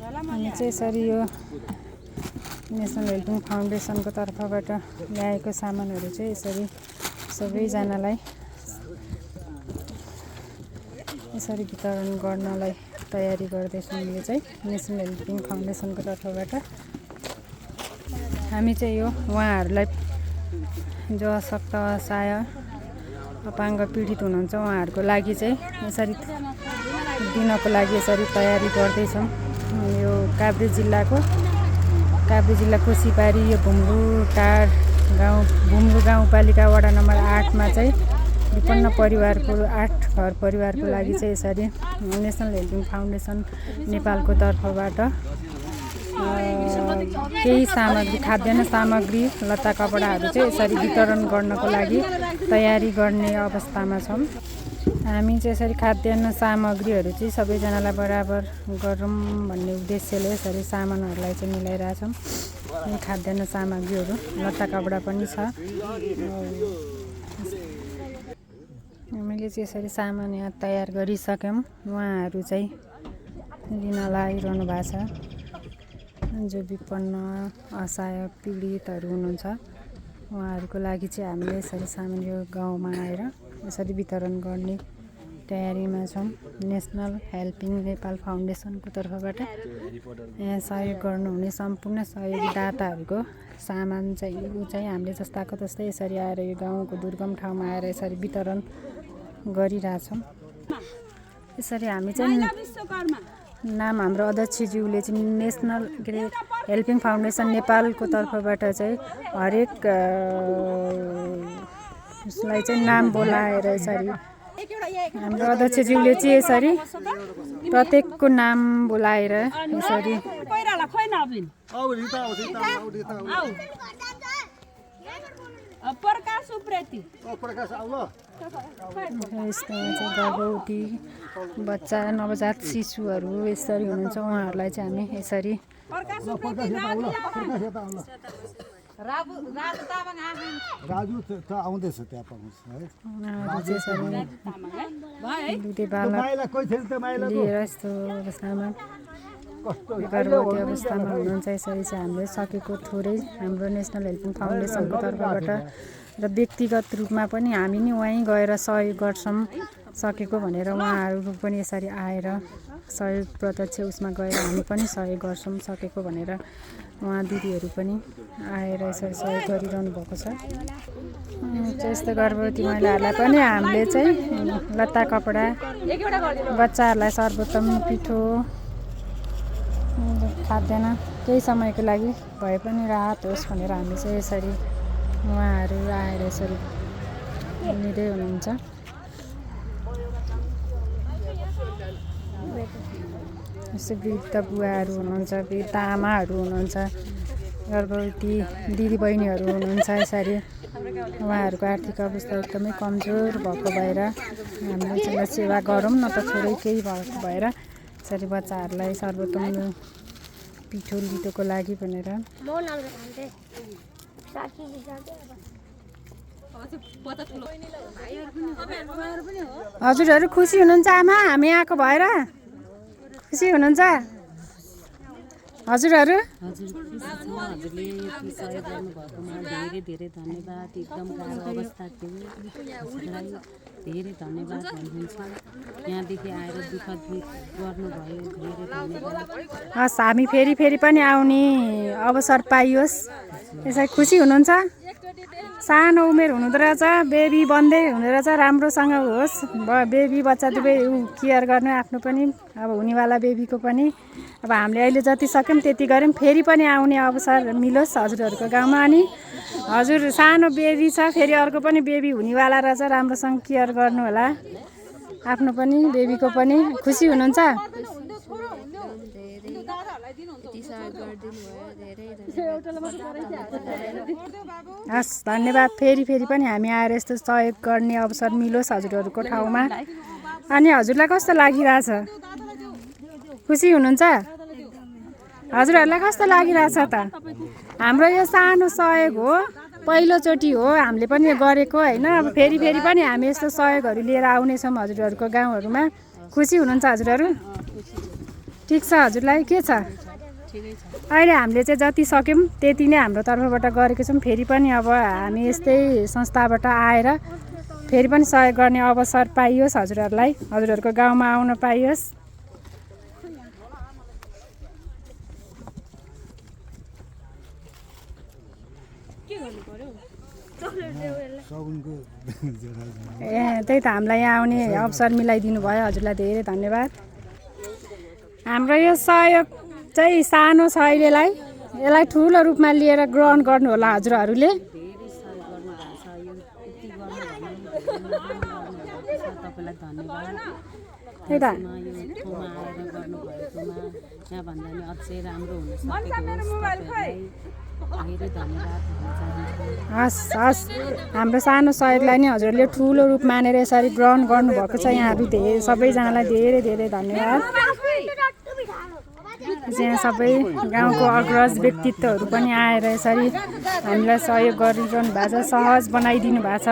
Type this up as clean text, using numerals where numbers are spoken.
हामी चाहिँ यसरी यो नेसनल हेल्पिङ फाउन्डेसनको तर्फबाट ल्याएको सामानहरू चाहिँ यसरी सबैजनालाई यसरी वितरण गर्नलाई तयारी गर्दैछौँ। यो चाहिँ नेसनल हेल्पिङ फाउन्डेसनको तर्फबाट हामी चाहिँ यो उहाँहरूलाई जो अशक्त असहाय अपाङ्ग पीडित हुनुहुन्छ उहाँहरूको लागि चाहिँ यसरी दिनको लागि यसरी तयारी गर्दैछौँ। यो काभ्रे जिल्लाको सिपारी यो भुम्लुटार गाउँ भुम्लु गाउँपालिका वडा नम्बर 8मा चाहिँ विपन्न परिवारको 8 घर परिवारको लागि चाहिँ यसरी नेसनल हेल्पिङ फाउन्डेसन नेपालको तर्फबाट केही सामग्री खाद्यान्न सामग्री लत्ता कपडाहरू चाहिँ यसरी वितरण गर्नको लागि तयारी गर्ने अवस्थामा छौँ। हामी चाहिँ यसरी खाद्यान्न सामग्रीहरू चाहिँ सबैजनालाई बराबर गरौँ भन्ने उद्देश्यले यसरी सामानहरूलाई चाहिँ मिलाइरहेछौँ। खाद्यान्न सामग्रीहरू लत्ता कपडा पनि छ। हामीले चाहिँ यसरी सामान यहाँ तयार गरिसक्यौँ। उहाँहरू चाहिँ लिन लागिरहनु भएको छ। जो विपन्न असहाय पीडितहरू हुनुहुन्छ उहाँहरूको लागि चाहिँ हामीले यसरी सामान यो गाउँमा आएर यसरी वितरण गर्ने तयारीमा छौँ। नेसनल हेल्पिङ नेपाल फाउन्डेसनको तर्फबाट यहाँ सहयोग गर्नुहुने सम्पूर्ण सहयोगदाताहरूको सामान चाहिँ हामीले जस्ताको तस्तै यसरी आएर यो गाउँको दुर्गम ठाउँमा आएर यसरी वितरण गरिरहेछौँ। यसरी हामी चाहिँ नाम हाम्रो अध्यक्षज्यूले चाहिँ नेसनल हेल्पिङ फाउन्डेसन नेपालको तर्फबाट चाहिँ हरेक उसलाई चाहिँ नाम बोलाएर यसरी हाम्रो अध्यक्षज्यूले चाहिँ यसरी प्रत्येकको नाम बोलाएर यसरी यस्तो चाहिँ गर्भवती बच्चा नवजात शिशुहरू यसरी हुनुहुन्छ उहाँहरूलाई चाहिँ हामी यसरी लिएर यस्तो अवस्थामा गर्भवती अवस्थामा हुनुहुन्छ। यसरी चाहिँ हामीले सकेको थोरै हाम्रो नेसनल हेल्पिङ फाउन्डेसनको तर्फबाट र व्यक्तिगत रूपमा पनि हामी नि वहीँ गएर सहयोग गर्छौँ। सकेको भनेर उहाँहरू पनि यसरी आएर सहयोग प्रत्यक्ष उसमा गएर हामी पनि सहयोग गर्छौँ सकेको भनेर उहाँ दिदीहरू पनि आएर यसरी सहयोग गरिरहनु भएको छ। यस्तो गर्भवती महिलाहरूलाई पनि हामीले चाहिँ लत्ता कपडा बच्चाहरूलाई सर्वोत्तम पिठो खाद्यान्न केही समयको लागि भए पनि राहत होस् भनेर हामी चाहिँ यसरी उहाँहरू आएर यसरी लिँदै हुनुहुन्छ। यस्तो वृद्ध बुवाहरू हुनुहुन्छ, वृद्ध आमाहरू हुनुहुन्छ, गर्भवती दिदीबहिनीहरू हुनुहुन्छ। यसरी उहाँहरूको आर्थिक अवस्था एकदमै कमजोर भएको भएर हामीले चाहिँ सेवा गरौँ न त थोरै केही भएको भएर यसरी बच्चाहरूलाई सर्वोत्तम पिठो लिटोको लागि भनेर हजुरहरू खुसी हुनुहुन्छ आमा हामी आएको भएर खुसी हुनुहुन्छ हजुरहरू? हजुरले यति सहयोग गर्नुभएकोमा धेरै धेरै धन्यवाद। एकदम गाह्रो अवस्था थियो, धेरै धन्यवाद भन्नुहुन्छ। यहाँदेखि आएर दुःख गर्नुभयो, धेरै धन्यवाद। हस् हामी फेरि पनि आउने अवसर पाइयोस्। यसरी खुसी हुनुहुन्छ? सानो उमेर हुँदो रहेछ, बेबी बन्दै हुँदो रहेछ, राम्रोसँग होस् बेबी बच्चा दुवै केयर गर्नु आफ्नो पनि अब हुनेवाला बेबीको पनि। अब हामीले अहिले जति सक्यौँ त्यति गऱ्यौँ। फेरि पनि आउने अवसर मिलोस् हजुरहरूको गाउँमा। अनि हजुर सानो बेबी छ, फेरि अर्को पनि बेबी हुनेवाला रहेछ, राम्रोसँग केयर गर्नु होला आफ्नो पनि बेबीको पनि। खुसी हुनुहुन्छ? हस् धन्यवाद। फेरि पनि हामी आएर यस्तो सहयोग गर्ने अवसर मिलोस् हजुरहरूको ठाउँमा। अनि हजुरलाई कस्तो लागिरहेछ? खुसी हुनुहुन्छ? हजुरहरूलाई कस्तो लागिरहेछ त? हाम्रो यो सानो सहयोग हो, पहिलोचोटि हो हामीले पनि गरेको होइन। अब फेरि पनि हामी यस्तो सहयोगहरू लिएर आउनेछौँ हजुरहरूको गाउँहरूमा। खुसी हुनुहुन्छ हजुरहरू? ठिक छ हजुरलाई के छ ठिकै छ। अहिले हामीले चाहिँ जति सक्यौँ त्यति नै हाम्रो तर्फबाट गरेको छौँ। फेरि पनि अब हामी यस्तै संस्थाबाट आएर फेरि पनि सहयोग गर्ने अवसर पाइयोस् हजुरहरूलाई, हजुरहरूको गाउँमा आउन पाइयोस्। त्यही त हामीलाई यहाँ आउने अवसर मिलाइदिनु भयो, हजुरलाई धेरै धन्यवाद। हाम्रो यो सहयोग चाहिँ सानो छ अहिलेलाई, यसलाई ठुलो रूपमा लिएर ग्रहण गर्नु होला हजुरहरूले। धेरै सहयोग गर्नुभएको छ, यो यति गर्नु तपाईँलाई धन्यवाद। त्यही त यो ठाउँमा आएर गर्नुभएकोमा यहाँभन्दा नि अझै राम्रो हुन सकेको धेरै धन्यवाद भन्न चाहन्छु। हस् हस्, हाम्रो सानो सहयोगलाई नि हजुरहरूले ठुलो रूप मानेर यसरी ग्रहण गर्नुभएको छ। यहाँहरू धेरै सबैजनालाई धेरै धेरै धन्यवाद। यहाँ सबै गाउँको अग्रज व्यक्तित्वहरू पनि आएर यसरी हामीलाई सहयोग गरिरहनु भएको छ, सहज बनाइदिनु भएको छ।